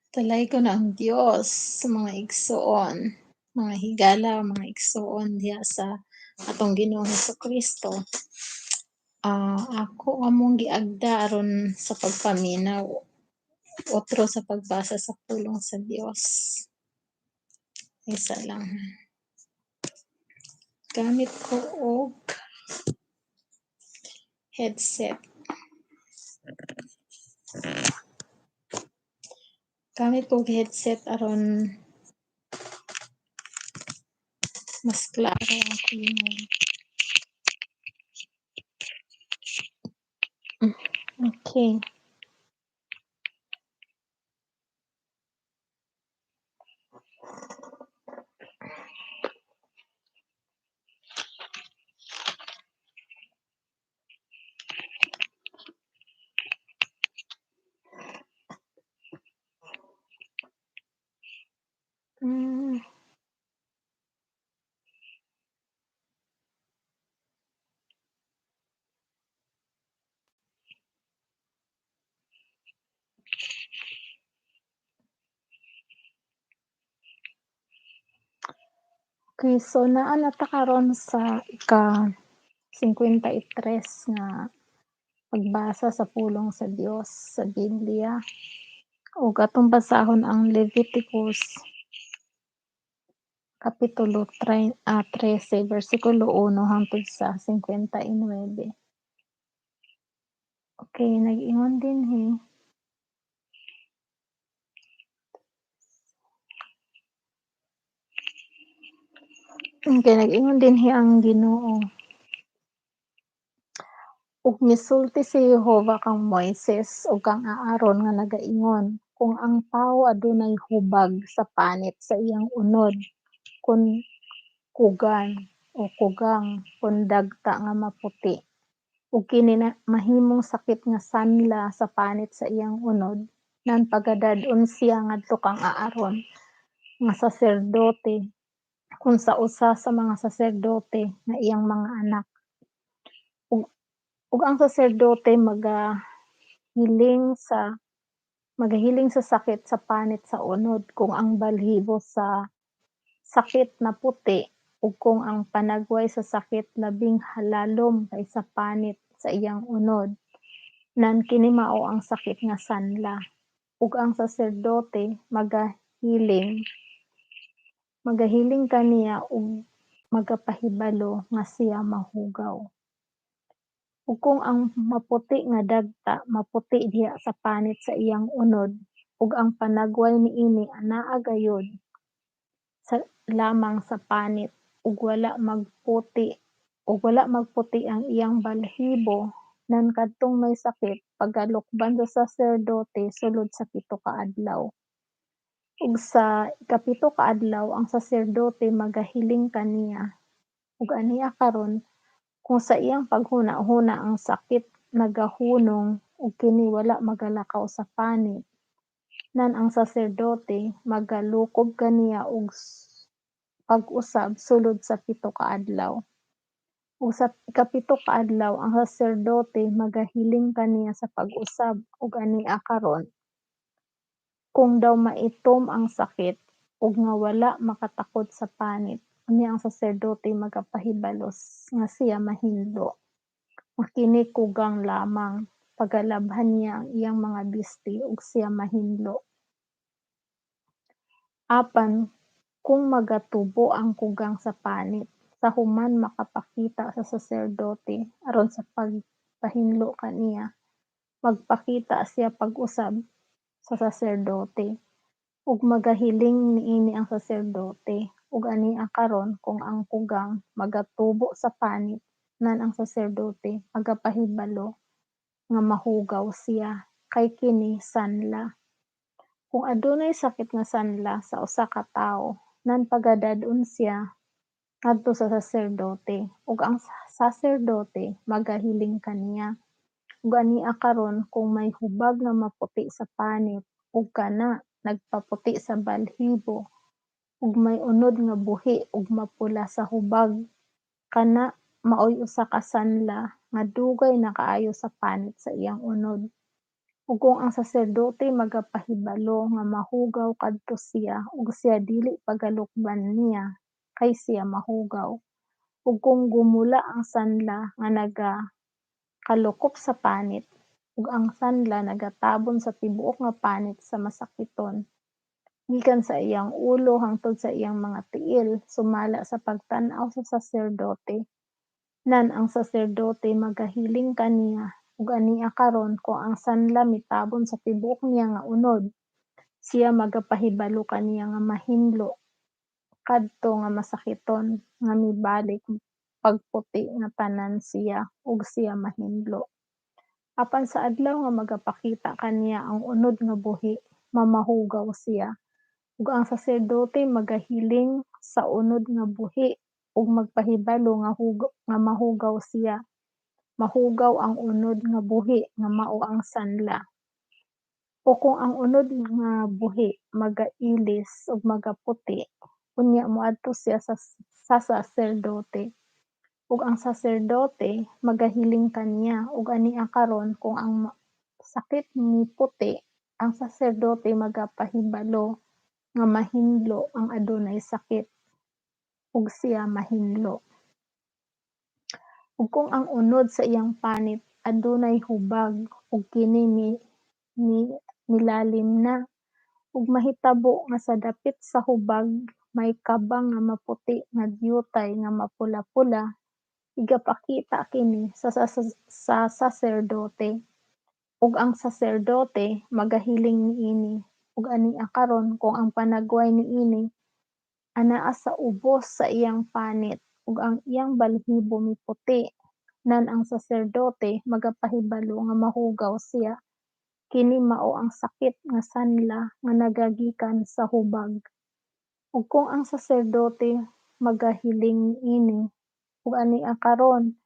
Talaygon ang Dios, mga igsoon, mga higala, mga igsoon diha sa atong Ginoong Hesukristo. Ako among giagda aron sa pagpaminaw, otro sa pagbasa sa pulong sa Dios. Isa lang. Gamit ko og headset. Gamit ko og headset aron mas klaro ang tingog. Okay. Okay, so naa na ta karon sa ika-53 nga pagbasa sa pulong sa Dios sa Biblia. Ug atong basahon ang Leviticus kapitulo 13 bersikulo 1 hangtod sa 59. Okay, nag-ingon dinhi. Okay, nag-ingon dinhi ang Ginoo. Ug misulti si Jehova kang Moises ug kang Aaron nga nagaingon, kung ang tawo adunay hubag sa panit sa iyang unod, kon kugan o kugang kon dagta nga maputi, ug kini na mahimong sakit nga sanla sa panit sa iyang unod, nan pagadad-on siya ngadto kang Aaron nga saserdote kon sa usa sa mga saserdote nga iyang mga anak. Ug ang saserdote magahiling sa sakit sa panit sa unod kung ang balhibo sa sakit naputi ug kung ang panagway sa sakit labing halalom kaysa panit sa iyang unod, nan kini mao ang sakit nga sanla. Ug ang saserdote magahiling kaniya ug magapahibalo nga siya mahugaw. Ug kung ang maputi nga dagta maputi diha sa panit sa iyang unod ug ang panagway niini anaa gayud sa lamang sa panit ug wala magputi ang iyang balhibo, nan kadtong may sakit pagalukban sa saserdote sulod sa 7 ka adlaw. Ug sa ikapito ka adlaw ang saserdote magahiling kaniya, ug ania karon kung sa iyang paghuna-huna ang sakit nagahunong ug kini wala magalakaw sa panit, nan ang saserdote magalukob kaniya og pag-usab sulod sa 7 ka adlaw. Ug sa ikapito ka adlaw ang saserdote magahiling kaniya sa pag-usab, ug ania karon kung daw maitom ang sakit ug nga wala makatakod sa panit, unya ang saserdote magapahibalo nga siya mahinlo, nga kini kugang lamang, pagalabhan niya ang iyang mga bisti ug siya mahinlo. Apan kung magatubo ang kugang sa panit, sa human makapakita sa saserdote aron sa pagpahinlo kaniya, magpakita siya pag-usab sa saserdote, ug magahiling niini ang saserdote, ug ania karon kung ang kugang magatubo sa panit, nan ang saserdote magapahibalo nga mahugaw siya, kay kini sanla. Kung adunay sakit nga sanla sa usa ka tawo, nan pagadad-on siya ngadto sa saserdote, ug ang saserdote magahiling kaniya. Ug ania karon kung may hubag nga maputi sa panit ug kana nagpaputi sa balhibo ug may unod nga buhi ug mapula sa hubag, kana maoy usa ka sanla nga dugay na kaayo sa panit sa iyang unod. Ug kung ang saserdote magapahibalo nga mahugaw kadto siya ug siya dili pagalukban niya, kay siya mahugaw. Ug kung gumula ang sanla nga nagakalukop sa panit, ug ang sanla nagatabon sa tibuok nga panit sa masakiton, gikan sa iyang ulo hangtod sa iyang mga tiil, sumala sa pagtan-aw sa saserdote, nan ang saserdote magahiling kaniya, ug ania karon kung ang sanla mitabon sa tibuok niya nga unod, siya magapahibalo kaniya nga mahinlo kadto nga masakiton nga mibalik pagputi nga tanan siya, ug siya mahinlo. Apan sa adlaw nga magapakita kaniya ang unod nga buhi, mamahugaw siya, ug ang saserdote magahiling sa unod nga buhi ug magpahibalo nga mahugaw siya. Mahugaw ang unod nga buhi nga mao ang sanla. O kung ang unod nga buhi magailis ug magaputi, unya moadto siya sa saserdote, ug ang saserdote magahiling kaniya, ug ania karon kung ang sakit miputi, ang saserdote magapahibalo nga mahinlo ang adunay sakit, ug siya mahinlo. Ug kung ang unod sa iyang panit adunay hubag ug kini milalim na, ug mahitabo nga sa dapit sa hubag may kabang nga maputi nga diyutay nga mapula-pula, igapakita kini sa saserdote, ug ang saserdote magahiling niini, ug ania karon kung ang panagway niini anaa sa ubos sa iyang panit ug ang iyang balhibo miputi, nan ang saserdote magapahibalo nga mahugaw siya, kini mao ang sakit nga sanla nga nagagikan sa hubag. Ug kung ang saserdote magahiling niini, ug ania karon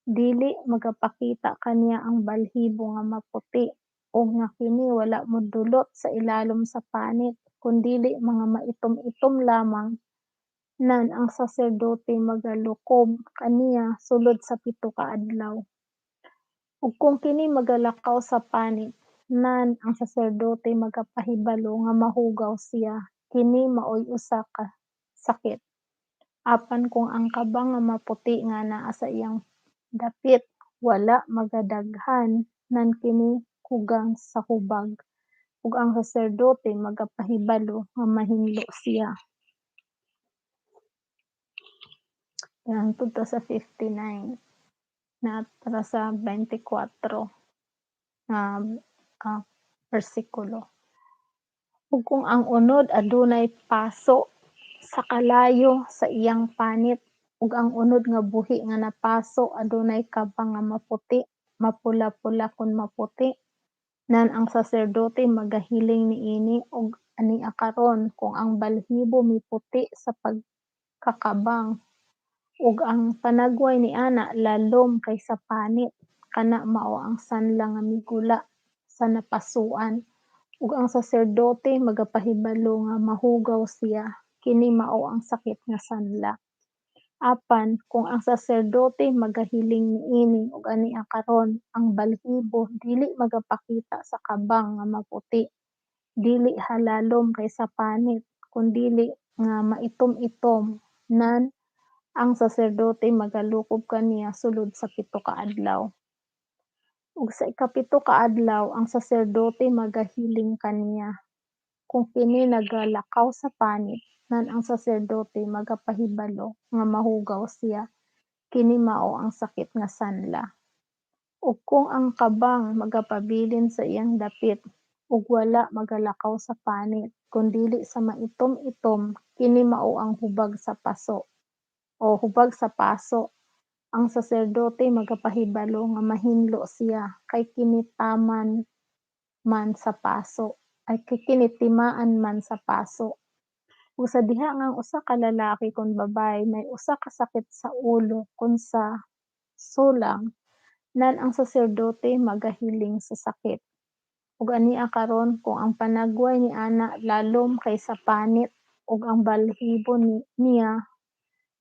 dili magapakita kaniya ang balhibo nga maputi ug nga kini wala modulot sa ilalom sa panit, kundili mga maitom-itom lamang, nan ang saserdote magalukob kaniya sulod sa 7 ka adlaw. Ug kung kini magalakaw sa panit, nan ang saserdote magapahibalo nga mahugaw siya, kini maoy usa ka sakit. Apan kung ang kabang nga maputi nga naa sa iyang dapit wala magadaghan, nan kini kugang sa hubag, ug ang saserdote magapahibalo nga mahinlo siya. Hangtod ta sa 59. Naa ta sa 24 nga bersikulo. Ug kung ang unod adunay paso sa kalayo sa iyang panit, ug ang unod nga buhi nga napaso adunay kabang nga maputi, mapula-pula kon maputi, nan ang saserdote magahiling niini, ug ania karon kung ang balhibo miputi sa pagkakabang ug ang panagway niana lalom kaysa panit, kana mao ang sanla nga migula sa napasuan, ug ang saserdote magapahibalo nga mahugaw siya, kini mao ang sakit nga sanla. Apan kung ang saserdote magahiling niini ug ania karon ang balhibo dili magapakita sa kabang nga maputi, dili halalom kaysa panit, kundili nga maitom-itom, nan ang saserdote magalukob kaniya sulod sa 7 ka adlaw. Ug sa ikapito ka adlaw ang saserdote magahiling kaniya. Kung kini nagalakaw sa panit, nan ang saserdote magapahibalo nga mahugaw siya, kini mao ang sakit nga sanla. Ug kung ang kabang magapabilin sa iyang dapit ug wala magalakaw sa panit, kundili sa maitom-itom, kini mao ang hubag sa paso o hubag sa paso. Ang saserdote magapahibalo nga mahinlo siya, kay kini taman man sa paso, ay kay kini timaan man sa paso. Ug sa diha nga ang usa ka lalaki kon babaye may usa ka sakit sa ulo kon sa sulang, nan ang saserdote magahiling sa sakit. Ug ania karon kung ang panagway niana lalom kaysa panit ug ang balhibo niya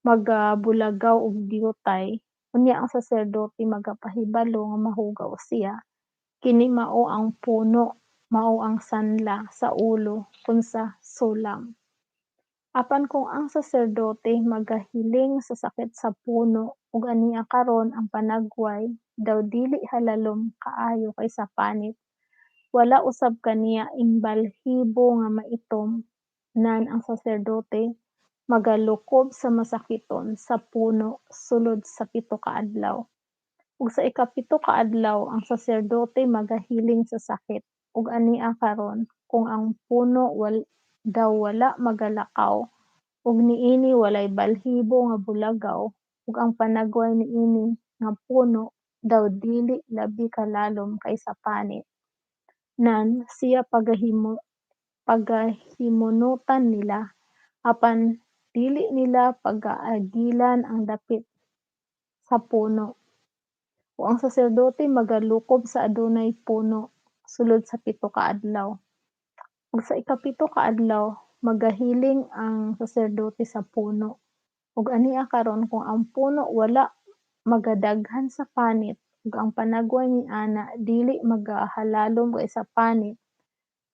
magabulagaw og diyutay, unya ang saserdote magapahibalo nga mahugaw siya, Kini mao ang puno, mao ang sanla sa ulo kon sa sulam. Apan kung ang saserdote magahiling sa sakit sa puno, ug ania karon ang panagway daw dili halalom kaayo kaysa panit, wala usab kaniya ing balhibo nga maitom, nan ang saserdote magalukob sa masakiton sa puno sulod sa 7 ka adlaw. Ug sa ikapito ka adlaw ang saserdote magahiling sa sakit, ug ania karon kung ang puno daw wala magalakaw ug niini walay balhibo nga bulagaw, ug ang panagway niini nga puno daw dili labi kalalom kaysa panit, nan siya pagahimunotan nila, apan dili nila pagaagilan ang dapit sa puno. Ug ang saserdote magalukob sa adunay puno sulod sa 7 ka adlaw. Ug sa ikapito ka adlaw magahiling ang saserdote sa puno, ug ania karon kung ang puno wala magadaghan sa panit ug ang panagway niana dili magahalalom kaysa panit,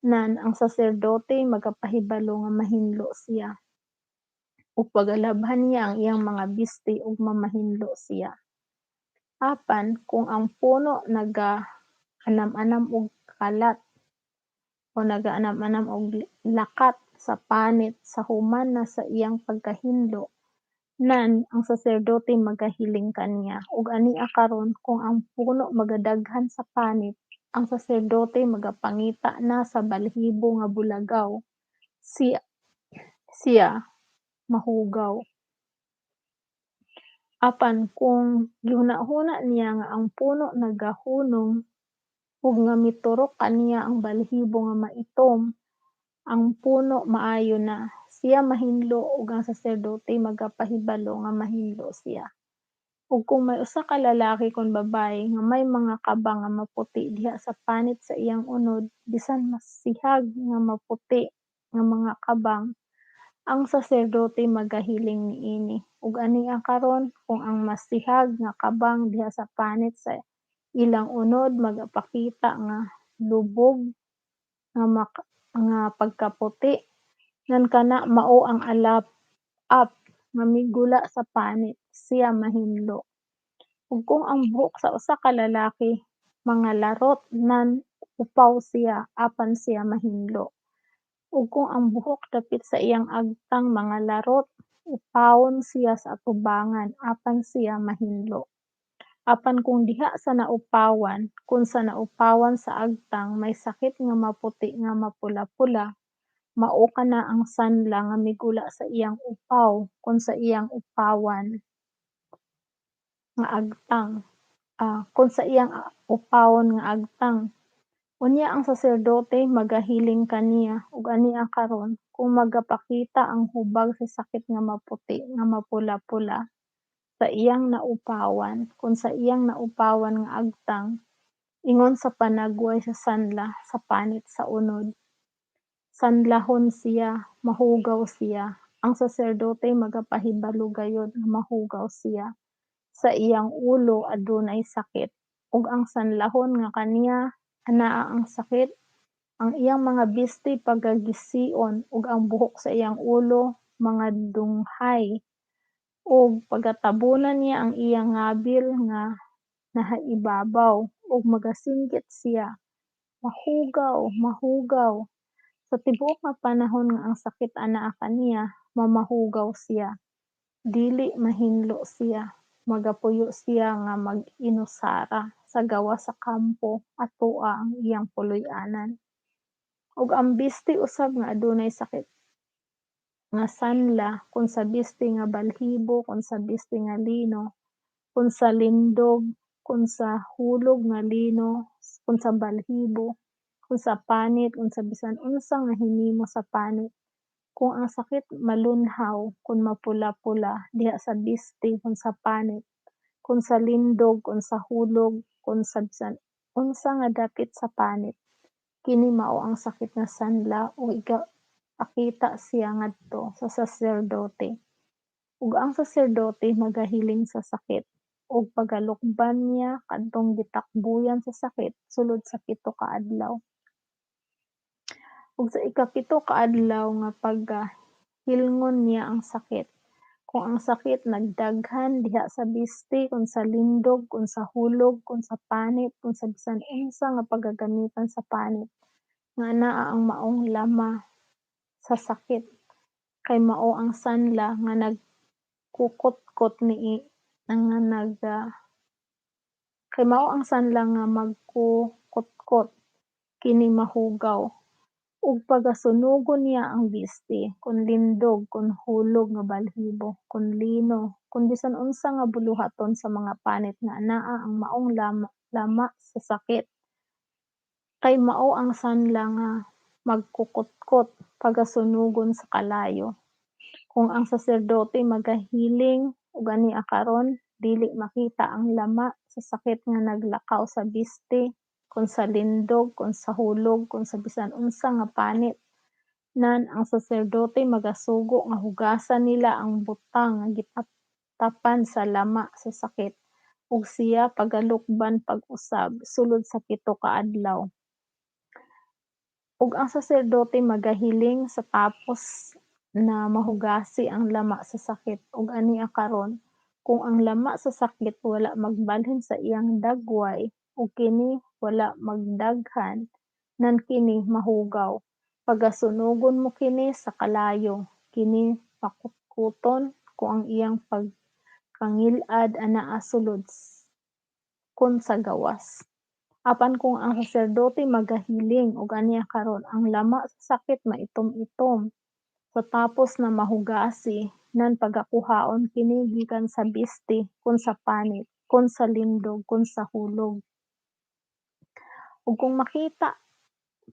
nan ang saserdote magapahibalo nga mahinlo siya, ug pagalabhan niya ang iyang mga bisti ug mamahinlo siya. Apan kung ang puno nagaanam-anam og kalat o nagaanam-anam og lakat sa panit sa human na sa iyang pagkahinlo, nan ang saserdote magahiling kaniya, ug ania karon kung ang puno magadaghan sa panit, ang saserdote magapangita na sa balhibo nga bulagaw, siya mahugaw. Apan kung gihunahuna niya nga ang puno nagahunong ug nga miturok kaniya ang balhibo nga maitom, ang puno maayo na, siya mahinlo ug ang saserdote magapahibalo nga mahinlo siya. Ug kung may usa ka lalaki kon babaye nga may mga kabang nga maputi diha sa panit sa iyang unod, bisan masihag nga maputi nga mga kabang, ang saserdote magahiling niini, ug ania karon kung ang masihag nga kabang diha sa panit sa ilang unod magapakita nga lubog nga pagkaputi, nan kana mao ang alap-ap nga migula sa panit, siya mahinlo. Ug kung ang buhok sa usa ka lalaki mangalarot, nan upaw siya, apan siya mahinlo. Ug kung ang buhok dapit sa iyang agtang mangalarot, upawon siya sa atubangan, apan siya mahinlo. Apan kung diha sa naupawan kon sa naupawan sa agtang may sakit nga maputi nga mapula-pula, mao kana ang sanla nga migula sa iyang upaw kon sa iyang upawan nga agtang, kon sa iyang upawon nga agtang. Unya ang saserdote magahiling kaniya, ug ania karon kung magapakita ang hubag sa sakit nga maputi nga mapula-pula sa iyang naupawan kon sa iyang naupawan nga agtang, ingon sa panagway sa sanla sa panit sa unod, sanlahon siya, mahugaw siya. Ang saserdote magapahibalo gayud nga mahugaw siya, sa iyang ulo adunay sakit, ug ang sanlahon nga kaniya anaa ang sakit. Ang iyang mga bisti pagagision ug ang buhok sa iyang ulo mangadunghay, ug pagatabunan niya ang iyang ngabil nga nahaibabaw ug magasinggit siya, "Mahugaw, mahugaw!" Sa tibuok nga panahon nga ang sakit anaa kaniya, mamahugaw siya, dili mahinlo siya, magapuyo siya nga mag-inusara sa gawas sa kampo, atoa ang iyang puloy-anan. Ug ang bisti usab nga adunay sakit nga sanla, kon sa bisti nga balhibo, kon sa bisti nga lino, kon sa lindog, kon sa hulog nga lino, kon sa balhibo, kon sa panit, kon sa bisan unsa nga hinimo sa panit, kung ang sakit malunhaw kon mapula-pula diha sa bisti kon sa panit, kon sa lindog, kon sa hulog, kon sa bisan unsa nga dapit sa panit, kini mao ang sakit nga sanla ug ipakita siya ngadto sa saserdote, ug ang saserdote magahiling sa sakit. Ug pagalukban niya kadtong gitakbuyan sa sakit sulod sa 7 ka adlaw. Ug sa ikapito ka adlaw nga pagahilngon niya ang sakit, kung ang sakit nagdaghan diha sa bisti, kon sa lindog, kon sa hulog, kon sa panit, kon sa bisan unsa nga pagagamitan sa panit, nga anaa ang maong lama sa sakit, kay mao ang sanla nga nagkukutkot ni nga nag kay mao ang sanla nga magkukutkot, kini mahugaw. Ug pagasunugon niya ang bisti, kon lindog, kon hulog nga balhibo, kon lino, kon bisan unsa nga buluhaton sa mga panit nga anaa ang maong lama sa sakit, kay mao ang sanla nga magkukutkot, pagasunugon sa kalayo. Kung ang saserdote magahiling ug ania karon dili makita ang lama sa sakit nga naglakaw sa bisti, kon sa lindog, kon sa hulog, kon sa bisan unsa nga panit, nan ang saserdote magasugo nga hugasan nila ang butang nga gitaptapan sa lama sa sakit, ug siya pagalukban pag-usab sulod sa 7 ka adlaw. Ug ang saserdote magahiling sa tapos na mahugasi ang lama sa sakit, ug ania karon kung ang lama sa sakit wala magbalhin sa iyang dagway ug kini wala magdaghan, nan kini mahugaw. Pagasunugon mo kini sa kalayo, kini pakutkuton kung ang iyang pagkangilad anaa sulod kon sa gawas. Apan kung ang saserdote magahiling ug ania karon ang lama sa sakit maitom-itom sa tapos na mahugasi, nan pagakuhaon kini gikan sa bisti, kon sa panit, kon sa lindog, kon sa hulog. Ug kung makita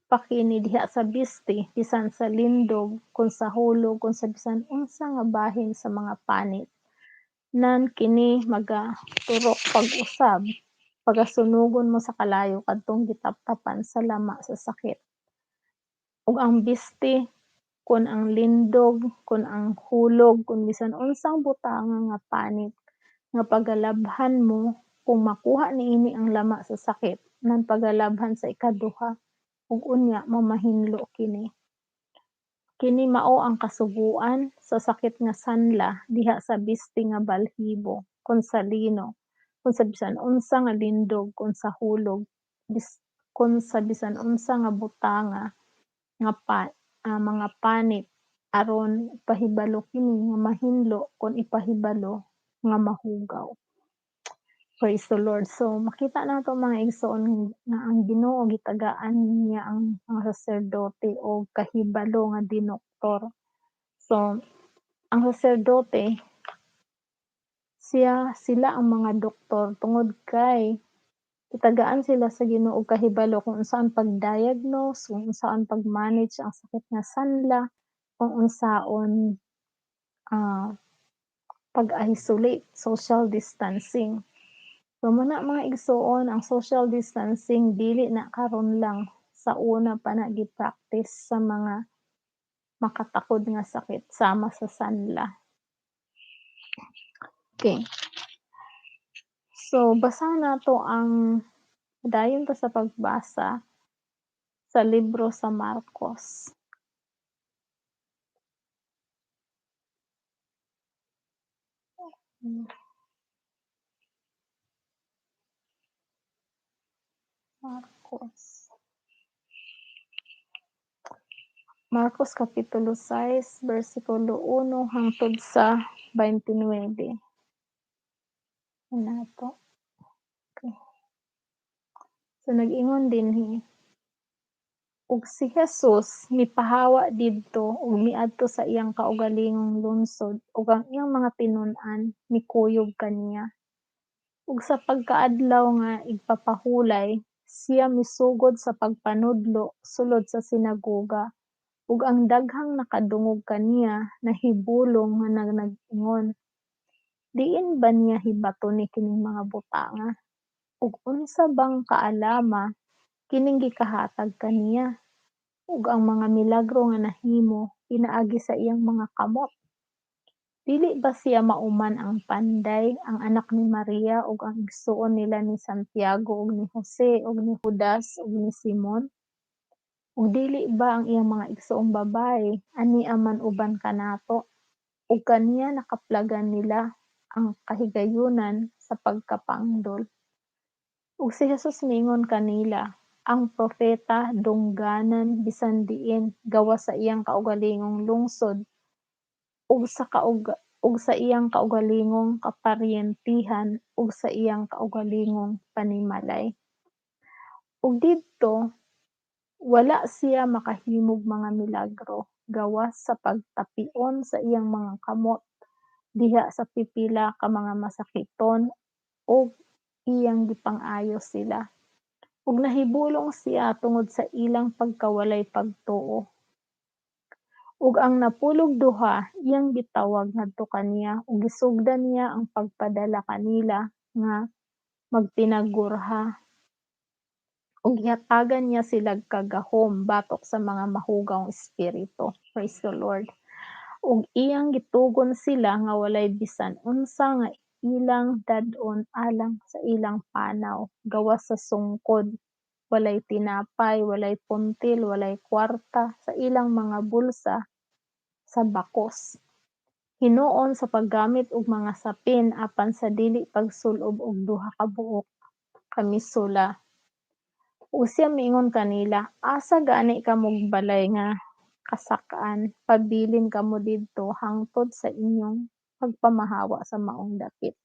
pa kini diha sa bisti, bisan sa lindog, kon sa hulog, kon sa bisan unsa nga bahin sa mga panit, nan kini magaturok pag-usab, pagasunugon mo sa kalayo kadtong gitaptapan sa lama sa sakit. Ug ang bisti, kon ang lindog, kon ang hulog, kon bisan unsang butanga nga panit nga pagalabhan mo, kung makuha niini ang lama sa sakit, nan pagalabhan sa ikaduha, ug unya mamahinlo kini. Kini mao ang kasuguan sa sakit nga sanla diha sa bisti nga balhibo, kon sa lino, kon sa bisan unsa nga lindog, kon sa hulog, kon sa bisan unsa nga butanga nga mga panit, aron ipahibalo kini nga mahinlo kon ipahibalo nga mahugaw. Praise the Lord. So makita nato mga igsoon nga ang Ginoo gitagaan niya ang mga saserdote og kahibalo nga dinoktor. So ang saserdote sila ang mga doktor tungod kay gitagaan sila sa Ginoo og kahibalo kung unsaon pag-diagnose, kung unsaon pag-manage ang sakit nga sanla, kung unsaon pag-isolate, social distancing. So mao na mga igsoon, ang social distancing dili na karon lang, sa una pa na gi-practice sa mga makatakod nga sakit sama sa sanla. Okay. So basahon nato ang dayon ta sa pagbasa sa libro sa Marcos. Marcos. Marcos Kapitulo 6, versikulo 1 hangtod sa 29. Nato. Okay. So nag-ingon dinhi, ug si Jesus mipahawa didto ug miadto sa iyang kaugalingong lungsod, ug ang iyang mga tinun-an mikuyog kaniya. Ug sa pagkaadlaw nga igpapahulay, siya misugod sa pagpanudlo sulod sa sinagoga, ug ang daghang nakadungog kaniya nahibulong nga nag-ingon, diin ba niya hibaton ni kining mga butanga? Ug unsa bang kaalama kining gikahatag kaniya? Ug ang mga milagro nga nahimo pinaagi sa iyang mga kamot. Dili ba siya mao man ang panday, ang anak ni Maria ug ang igsuon nila ni Santiago ug ni Jose ug ni Judas ug ni Simon? Ug dili ba ang iyang mga igsoong babaye ania man uban kanato? Ug kaniya nakaplagan nila ang kahigayunan sa pagkapangdol. Ug si Jesus miingon kanila, "Ang propeta dungganan bisan diin gawas sa iyang kaugalingong lungsod ug sa iyang kaugalingong kaparyentihan ug sa iyang kaugalingong panimalay." Ug didto wala siya makahimog mga milagro gawas sa pagtapion sa iyang mga kamot diha sa pipila ka mga masakiton ug iyang gipang-ayo sila. Ug nahibulong siya tungod sa ilang pagkawalay pagtuo. Ug ang napulog duha iyang gitawag ngadto kaniya ug gisugdan niya ang pagpadala kanila nga magtinagurha, ug gihatagan niya silag kagahom batok sa mga mahugawong espiritu. Praise the Lord. Ug iyang gitugon sila nga walay bisan unsa nga ilang dad-on alang sa ilang panaw gawas sa sungkod, walay tinapay, walay puntil, walay kwarta sa ilang mga bulsa sa bakos. Hinuon sa paggamit og mga sapin apan sa dili pagsul-ob og duha ka buok kamisula. Ug siya miingon kanila, "Asa gani kamog balay nga kasak-an, pabilin kamo didto hangtod sa inyong pagpamahawa sa maong dapit.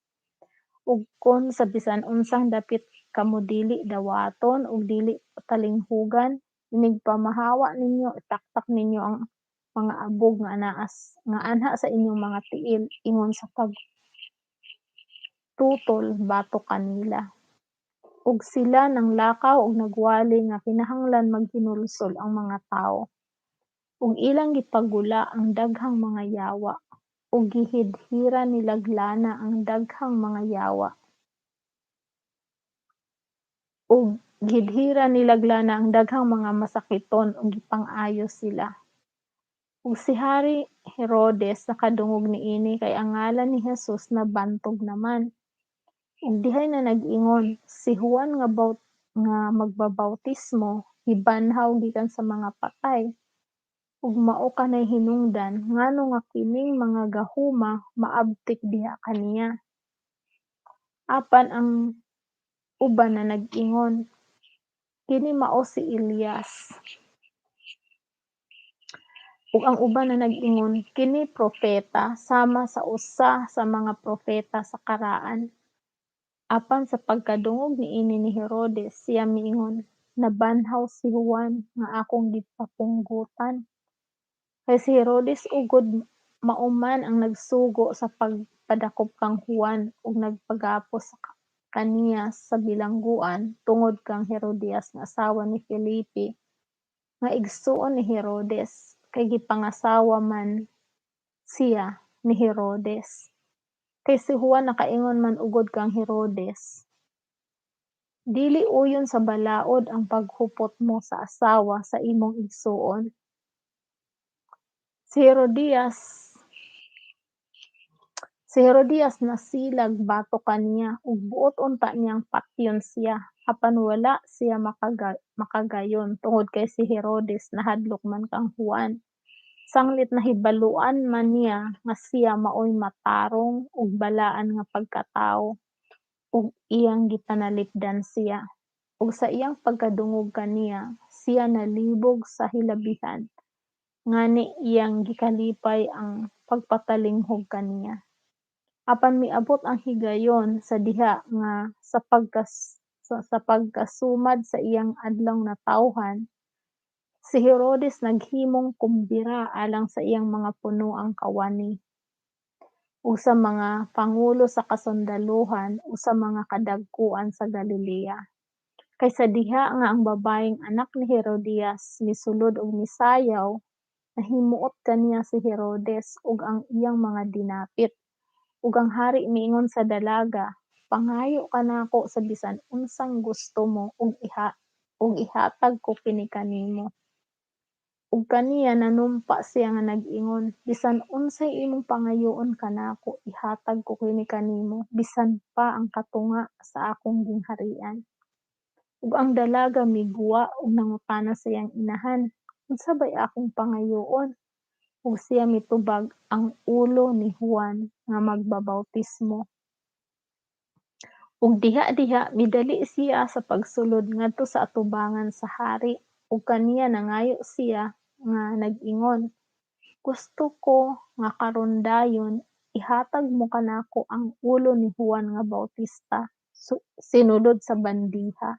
Ug kon sa bisan unsang dapit kamo dili dawaton ug dili talinghugan, inig pamahawa ninyo, itaktak ninyo ang mga abog nga anaa nga anha sa inyong mga tiil ingon sa pagtutol batok kanila." Ug sila nanglakaw ug nagwali nga kinahanglan maghinulsol ang mga tawo. Ug ilang gipagula ang daghang mga yawa, ug gihidhiran nilag lana ang daghang mga yawa. Ug gihidhiran nilag lana ang daghang mga masakiton ug gipang-ayo sila. Ug si Hari Herodes nakadungog niini kay ang ngalan ni Jesus nabantog naman. Ug dihay na nag-ingon, "Si Juan nga magbabawtismo gibanhaw gikan sa mga patay, ug mao kanay hinungdan ngano nga kining mga gahuma maabtik diha kaniya." Apan ang uban na nag-ingon, "Kini mao si Elias." Ug ang uban na nag-ingon, "Kini propeta sama sa usa sa mga propeta sa karaan." Apan sa pagkadungog niini ni Herodes, siya miingon, "Nabanhaw si Juan nga akong gipapunggotan." Kay si Herodes ugod mao man ang nagsugo sa pagpadakop kang Juan ug nagpagapos kaniya sa bilangguan tungod kang Herodias nga asawa ni Felipe nga igsuon ni Herodes, kay gipangasawa man siya ni Herodes. Kay si Juan nakaingon man ugod kang Herodes, "Dili uyon sa balaod ang paghupot mo sa asawa sa imong igsuon." Si Herodias nasilag batok kaniya ug buot unta niyang patyon siya, apan wala siya makagayon tungod kay si Herodes nahadlok man kang Juan, sanglit nahibaloan man niya nga siya maoy matarong ug balaan nga pagkatawo, ug iyang gipanalipdan siya. Ug sa iyang pagkadungog kaniya, siya nalibog sa hilabihan, ngani iyang gikalipay ang pagpatalinghog kaniya. Apan miabot ang higayon sa diha nga sa pagkasumad sa iyang adlawng natawhan, si Herodes naghimong kumbira alang sa iyang mga punoang kawani ug sa mga pangulo sa kasundalohan ug sa mga kadagkuan sa Galilea. Kay sa diha nga ang babayeng anak ni Herodias misulod og misayaw, nahimuot kaniya si Herodes ug ang iyang mga dinapit. Ug ang hari miingon sa dalaga, "Pangayo ka nako sa bisan unsang gusto mo ug ihatag ko kini kanimo." Ug kaniya nanumpa siya nga nag-ingon, "Bisan unsay imong pangayoon kanako, ihatag ko kini kanimo, bisan pa ang katunga sa akong gingharian." Ug ang dalaga miguwa ug nangutana sa iyang inahan, "Unsa bay akong pangayoon?" Ug siya mitubag, "Ang ulo ni Juan nga magbabawtismo." Ug diha-diha midali siya sa pagsulod ngadto sa atubangan sa hari, ug kaniya nangayo siya nga nag-ingon, "Gusto ko nga karon dayon ihatag mo kanako ang ulo ni Juan nga Bautista sinulod sa bandiha."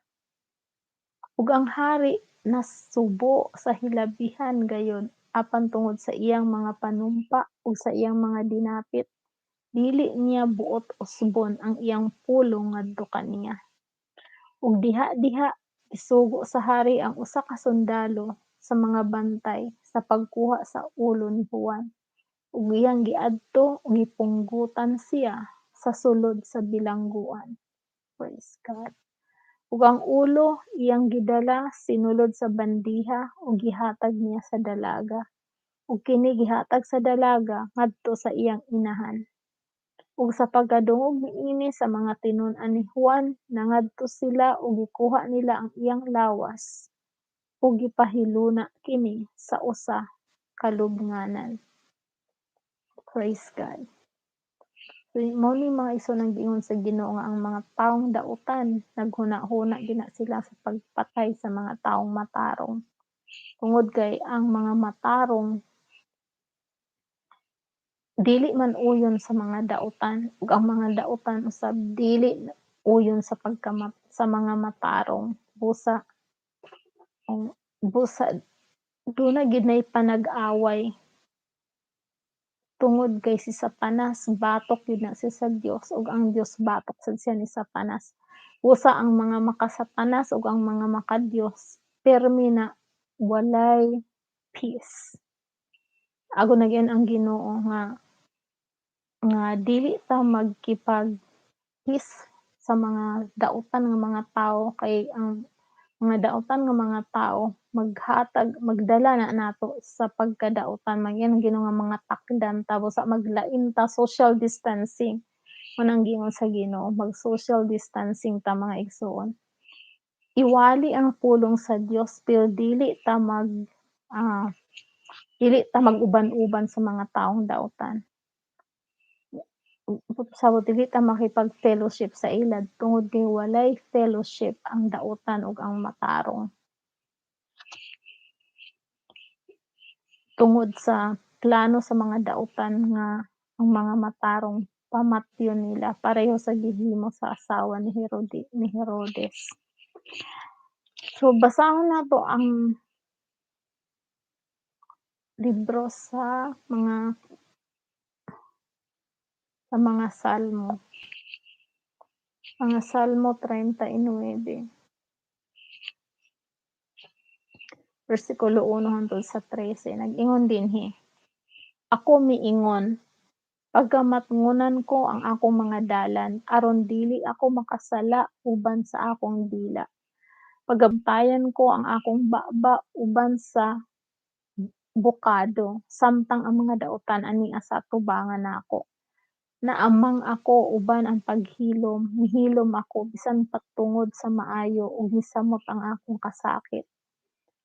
Ug ang hari nasubo sa hilabihan gayud, apan tungod sa iyang mga panumpa ug sa iyang mga dinapit, dili niya buot usbon ang iyang pulong ngadto kaniya. Ug diha-diha gisugo sa hari ang usa ka sundalo sa mga bantay sa pagkuha sa ulo ni Juan, ug iyang giadto ug gipunggotan siya sa sulod sa bilangguan. Praise God. Ug ang ulo iyang gidala sinulod sa bandiha ug gihatag niya sa dalaga. Ug kini gihatag sa dalaga ngadto sa iyang inahan. Ug sa pagkadungog niini sa mga tinun-an ni Juan, nangadto sila ug gikuha nila ang iyang lawas ug gipahiluna kini sa usa ka lubnganan. Praise God. So mao ni, mga igsoon, ang giingon sa Ginoo nga ang mga taong dautan naghuna-huna gyud na sila sa pagpatay sa mga taong matarong. Tungod kay ang mga matarong dili man uyon sa mga dautan ug ang mga dautan usab dili uyon sa pagkamat sa mga matarong. Busa duna gyud nay panag-away tungod kay si Satanas batok gyud na siya sa Dios ug ang Dios batok sad siya ni Satanas. Busa ang mga makasatanas ug ang mga makadiyos pirmi na walay peace. Ako nag ang Ginoo nga dili ta magkipag peace sa mga dautan nga mga tawo kay ang mga dautan nga mga tawo maghatag, magdala na nato sa pagkadautan. Mag-ingon Ginoo nga mga takdan ta, busa maglain ta, social distancing. Mao nang giingon sa Ginoo, mag social distancing ta, mga igsuon. Iwali ang pulong sa Dios pero dili ta mag-uban-uban sa mga taong dautan. Sabot dili ta makipag-fellowship sa ila tungod kay walay fellowship ang dautan ug ang matarong. Tungod sa plano sa mga dautan nga ang mga matarong pamatyon nila pareho sa gihimo sa asawa ni Herodes. So basahon nato ang libro sa mga Salmo. Mga Salmo 39. Bersikulo 1 hangtod sa 13. Nag-ingon dinhi, "Ako miingon, pagkamatngonan ko ang akong mga dalan, aron dili ako makasala uban sa akong dila. Pagabantayan ko ang akong baba uban sa bukado, samtang ang mga dautan ania sa atubangan nako. Naamang ako uban ang paghilom, nihilom ako bisan pa tungod sa maayo ug misamot ang akong kasakit.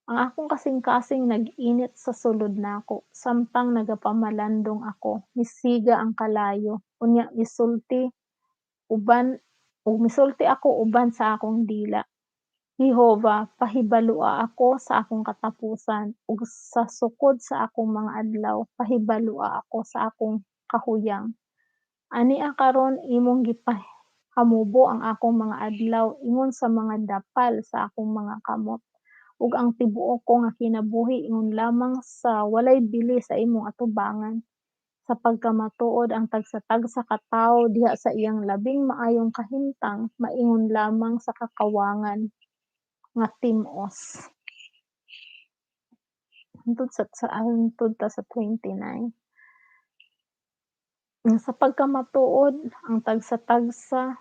Ang akong kasing-kasing nag-init sa sulod nako, samtang nagapamalandong ako, misiga ang kalayo, unya misulti ako uban sa akong dila. Jehova, pahibaloa ako sa akong katapusan, ug sa sukod sa akong mga adlaw pahibaloa ako sa akong kahuyang. Ania karon imong gipahamubo ang akong mga adlaw ingon sa mga dapal sa akong mga kamot, ug ang tibuok ko nga kinabuhi ingon lamang sa walay bili sa imong atubangan. Sa pagkamatuod ang tagsa-tagsa ka tawo diha sa iyang labing maayong kahimtang maingon lamang sa kakawangan nga tim-os." Hangtod ta sa 29. Nga sa pagkamatuod ang tagsa-tagsa,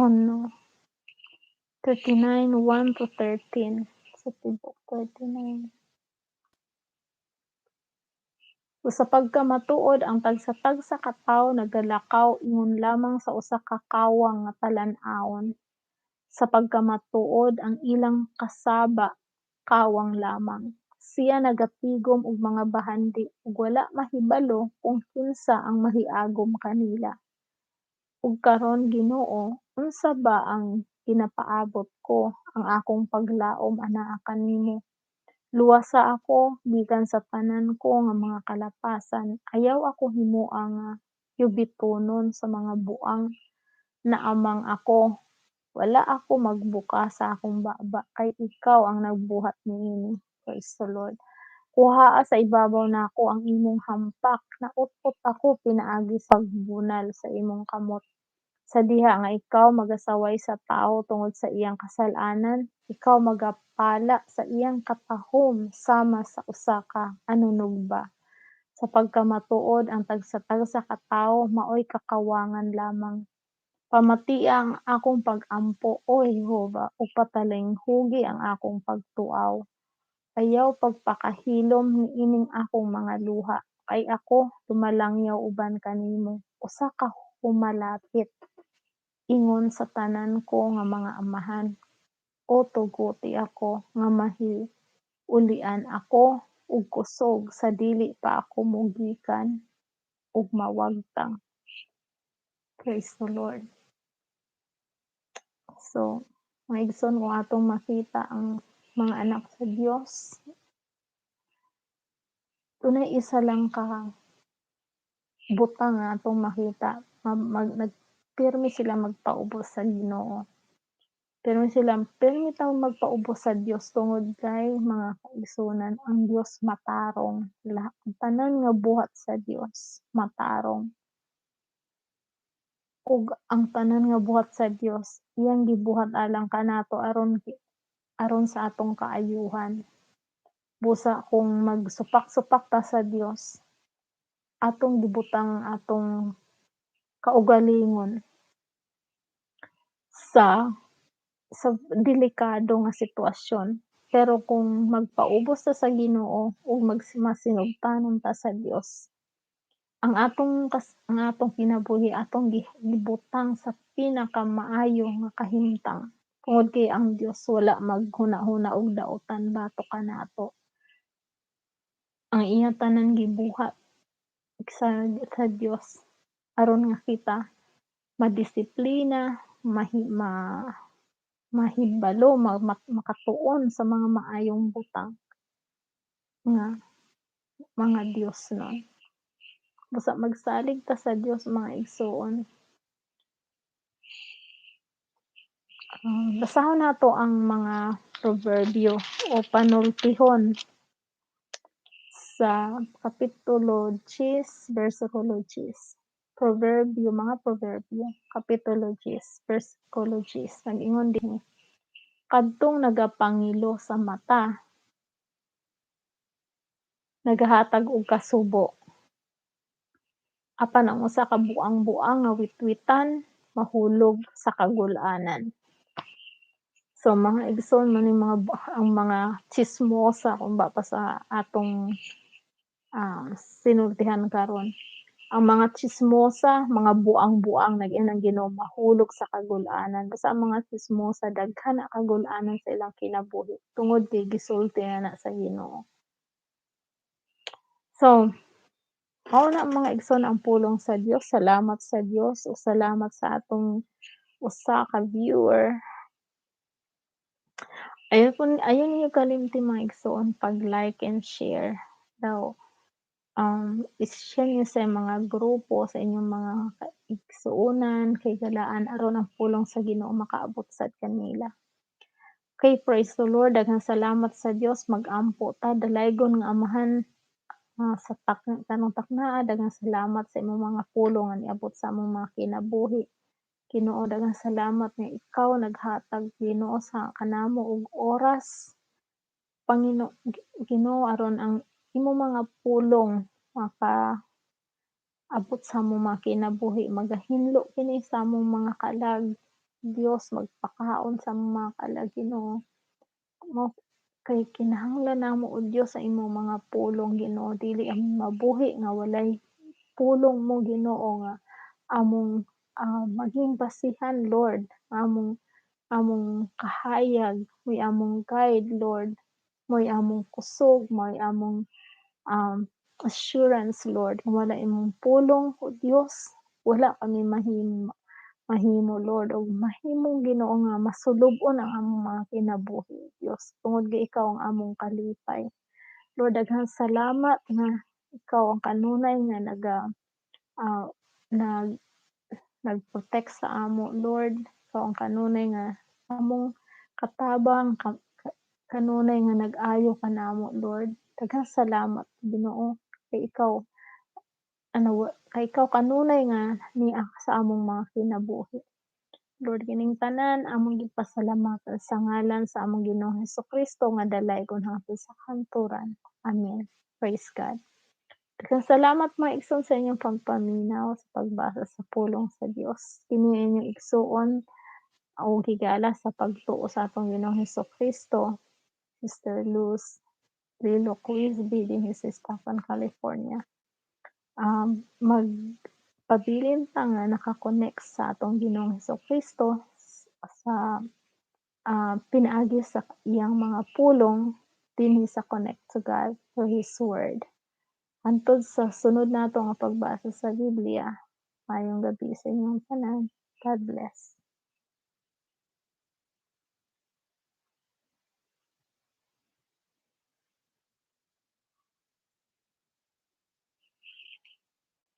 oh no, 39:1 to 13. Sa tibuok 39. So sa pagkamatuod, ang tagsa-tagsa ka tawo nagalakaw ingon lamang sa usa ka kawang nga talan-awon. Sa pagkamatuod, ang ilang kasaba kawang lamang. Siya nagatigom og mga bahandi ug wala mahibalo kung kinsa ang mahiagom kanila. Ug karon Ginoo, unsa ba ang ginapaabot ko? Ang akong paglaom anaa kanimo. Luwasa ako gikan sa tanan ko nga mga kalapasan. Ayaw ako himoa nga yubitonon sa mga buang. Naamang ako. Wala ako magbuka sa akong baba kay ikaw ang nagbuhat niini. Praise the Lord. Kuhaa sa ibabaw nako ang imong hampak. Naut-ot ako pinaagi sa pagbunal sa imong kamot. Sa diha nga ikaw magasaway sa tawo tungod sa iyang kasal-anan, ikaw magapala sa iyang katahom sama sa usa ka anunugba. Sa pagkamatuod, ang tagsa-tagsa ka tawo maoy kakawangan lamang. Pamatia ang akong pag-ampo, O Jehova, ug patalinghugi ang akong pagtuaw. Ayaw pagpakahilom niining akong mga luha, kay ako lumalangyaw uban kanimo, usa ka humalapit ingon sa tanan ko nga mga amahan. O tuguti ako nga mahiulian ako og kusog sa dili pa ako mogikan ug mawagtang. Praise the Lord. So, mga igsoon, kung atong makita ang mga anak sa Dios, dunay isa lang ka butang nga atong makita, pirmi sila magpaubos sa Ginoo. Pirmi ta magpaubos sa Dios tungod kay, mga kaigsuonan, ang Dios matarong. Ang tanan nga buhat sa Dios matarong. Ug ang tanan nga buhat sa Dios iyang gibuhat alang kanato aron aron sa atong kaayuhan. Busa kung magsupak-supak ta sa Dios, atong gibutang atong kaugalingon sa delikado nga sitwasyon. Pero kung magpaubos ta sa Ginoo ug masinugtanon ta sa Dios, ang atong kinabuhi atong gibutang sa pinakamaayo nga kahimtang tungod kay ang Dios wala maghuna-huna og daotan batok kanato. Ang iya tanan gibuhat sa Dios aron nga kita madisiplina, mahibalo, makatuon sa mga maayong butang nga mga Dios nun. Busa magsalig ta sa Dios, mga igsuon. Basahon nato ang mga proverbio o panultihon sa Kapitulo 10, versikulo 10. Proverbio, mga proverbio, Kapitulo 10, versikulo 10. Nag-ingon dinhi, kadtong nagapangilo sa mata, nagahatag og kasubo. Apan ang usa ka buang-buang nga witwitan mahulog sa kagul-anan. So mga igsoon, man ning mga ang mga tsismosa kung ba pa sa atong sinultihan karon. Ang mga tsismosa, mga buang-buang, nag-ingon ang Ginoo mahulog sa kagul-anan. Basta ang mga tsismosa daghan na kagul-anan sa ilang kinabuhi tungod kay gisulti na na sa Ginoo. So, mao na, mga igsoon, ang pulong sa Dios. Salamat sa Dios ug salamat sa atong usa ka viewer. Ayaw ninyo kalimti, mga igsoon, pag-like and share daw. I-share niyo sa mga grupo, sa inyong mga kaigsuonan, kahigalaan, aron ang pulong sa Ginoo makaabot sad kanila. Okay, praise the Lord. Daghang salamat sa Dios. Mag-ampo ta. Dalaygon nga Amahan sa tanong taknaa, daghang salamat sa imong mga pulong nga niabot sa among mga kinabuhi. Ginoo, daghang salamat nga ikaw naghatag, Ginoo, sa kanamo og oras. Ginoo, aron ang imong mga pulong maka abot sa among mga kinabuhi, magahinlo kini sa among mga kalag. Dios, magpakaon sa among mga kalag, Ginoo. Mo Kay kinahanglan namo, O Dios, sa imong mga pulong, Ginoo. Dili kami mabuhi nga walay pulong mo, Ginoo, nga among maging basihan, Lord, among kahayag, mo'y among guide, Lord, mo'y among kusog, mo'y among assurance, Lord. Kung wala imong pulong, O Dios, wala kami mahimo mahimo, Lord, ug mahimong, Ginoo, nga masulub-on ang among mga kinabuhi, Dios, tungod kay ikaw ang among kalipay. Lord, daghang salamat nga ikaw ang kanunay nga naga nag nag-protect sa amo, Lord. Ikaw ang kanunay nga among katabang, kanunay nga nag-ayo kanamo, Lord. Daghang salamat, Ginoo, kay ikaw ano, kay ikaw kanunay nga nia sa among mga kinabuhi. Lord, kining tanan among gipasalamatan sa ngalan sa among Ginoong Hesukristo nga dalaygon hangtod sa kahangturan. Amen. Praise God. Daghang salamat, mga igsoon, sa inyong pagpaminaw sa pagbasa sa pulong sa Dios. Kini ang inyong igsuon o higala sa pagtuo sa atong Ginoong Hesukristo, Sister Luz Lilo Quizby dinhi sa Stockton, California. Magpabilin ta nga naka-connect sa atong Ginoong Hesukristo sa pinaagi sa iyang mga pulong dinhi sa Connect to God through His Word. Hantod sa sunod nato nga pagbasa sa Biblia, maayong gabii sa inyong tanan. God bless.